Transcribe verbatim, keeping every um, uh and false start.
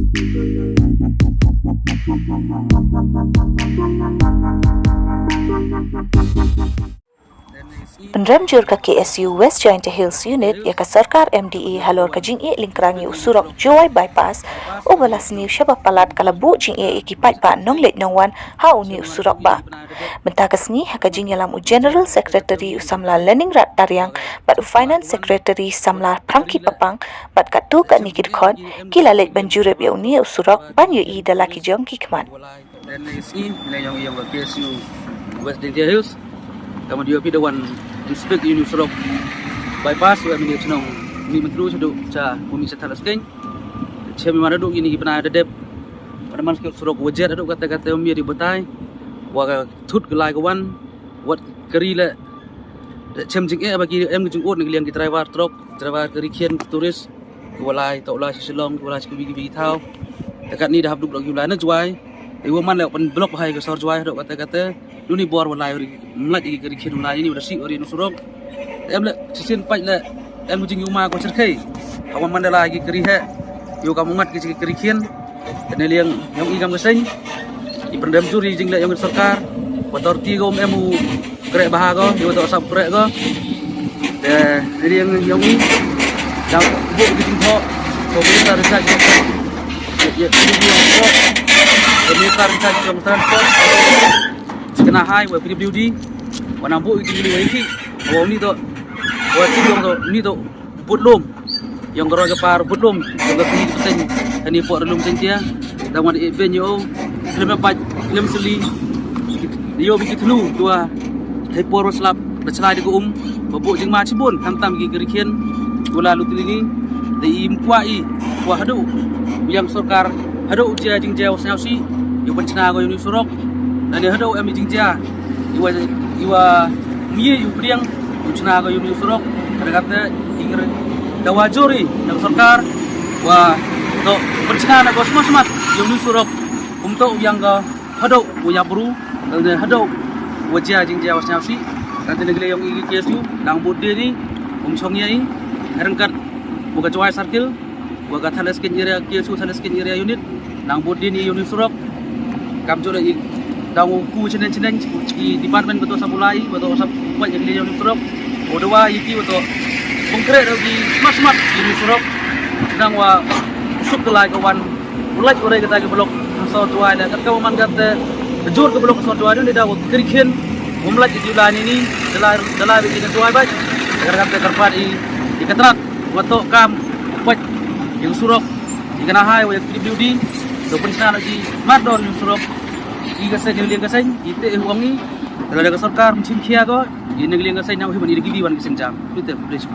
Pynrem jur ka K S U West Jaintia Hills Unit ïa ka sorkar M D A halor ka jingeh lyngkrang ïa u surok Jowai Bypass, uba la sniew shaba palat ka la buh jingeh ïa ki paidbah nongleit nongwan ha une u surok bah. Mynta ka sngi ha ka jingïalam u General Secretary u samla Leningrad Tariang bad u Finance Secretary samla Prangki Papang bad katto katne ki dkhot, ki la leit ban jurip ïa une u surok ban ïohi da la ki jong ki khmat. Lane sngi, lane ïong ïong ka K S U West Jaintia Hills. Ka mut ïoh phi da wan inspect ïa une u surok bypass, wa mini chnong Mihmyntdu shaduh cha u mi sa thala skeng. Chem ïa ma da duh ïa ni ki bnai da dep. Wa da man skeng surok wa jet da duh kata kata ïa mi ri batai. Wa ka thut ka lai ka wan. Wat kari le. Chem jingeh ba ki em ka jingud na ka liang ki driver truck, driver kari khian, tourist. Ki wa lai, to lai sha Shillong, ki wa lai sha kiwi kiwi ki thaw. Te katni da hap duk dok ki wa lai na Jowai. Te wa man le pan block bha ïa ka sor Jowai, dok kata kata. Duni bor wa lai ri, mlait ïa ki kari khian wa lai ini wa da sih ri na surok. Te em le, shisien pait le, em ka jingïuma ko cherkhei. Ka wa man da lai ki kari heh. Ïa ka mungat ki kari khian. Te ne liang ïong i kam ka seng. I pynrem jur ïa jingleh ïong i sorkar. Wa tor ti ko em u kreh bha ko, ïa wa to sap kreh ko. Te ne liang ïong i. Dang buh ki jingthoh. Ko minister in charge. Ïa ïa ïong i. Ko minister in charge jong transport. Kena hai wa P W D. Wa nang buh ki jingli wa i ki. Wa ni to. Wa ti ïong to ni to. Butlum. Ïong ka roi ka par butlum. Ïong ka kni ka seng. Hani por lum seng tia. Dang wan i ben ïo. Khlem na pait khlem seli. Ïo bi ki thlu dua. Hai por wa slap. Ba chlai di ka um. Ba buh jingma chibun. Tam tam ki kari khian. Gula lu tili ni. Da i mkwa i. Kwa hadu. Ïong sorkar. Hadu jia jingjia wa sñiaw si. Ïo pynchna ko ïo ni surok. Da ni hadu em jingjia. Iwa iwa mi ïo priang. Ïo chna ko ïo ni surok. Kada kata ingre dawa juri na sorkar wa to pynchna na ko smat smat ïo ni surok. Um to yang ko hadu wa ya bru ne hadu wa jia jingjia wa sñiaw si. Kata ne gle ïong i K S U nang bud de ni um chong ya i rengkat wa ka Jowai circle. Wa ka Thale Skin Area, K S U Thale Skin Area Unit, nang bud din i uni surok. Kam jole i dang u ku chenen chenen i department betul sap ulai, betul sap buat yang dia uni surok. Wa dawa i ki betul konkret lagi smat smat uni surok. Nang wa suk ke lai ka wan ulai urai kata ke blok sor Jowai le. Kat ka man kata jur ke blok sor Jowai ni da wa kri khian. Umlai i ulai ni ni dalai dalai bi ni Jowai bai. Kata kata kerpat i i katrat. Wa to kam pait ïa ka surok ïa ka nahai wa ïa ka P W D. To pynshna na ki mat don ïa ka surok ïa ka seng ïa ka liang ka seng ïa te ïa u ong i. Te lada ka sorkar mynchim khia ko ïa ka liang ka seng na u hi ban ïa ki di wan ka seng jam. Ïa te please.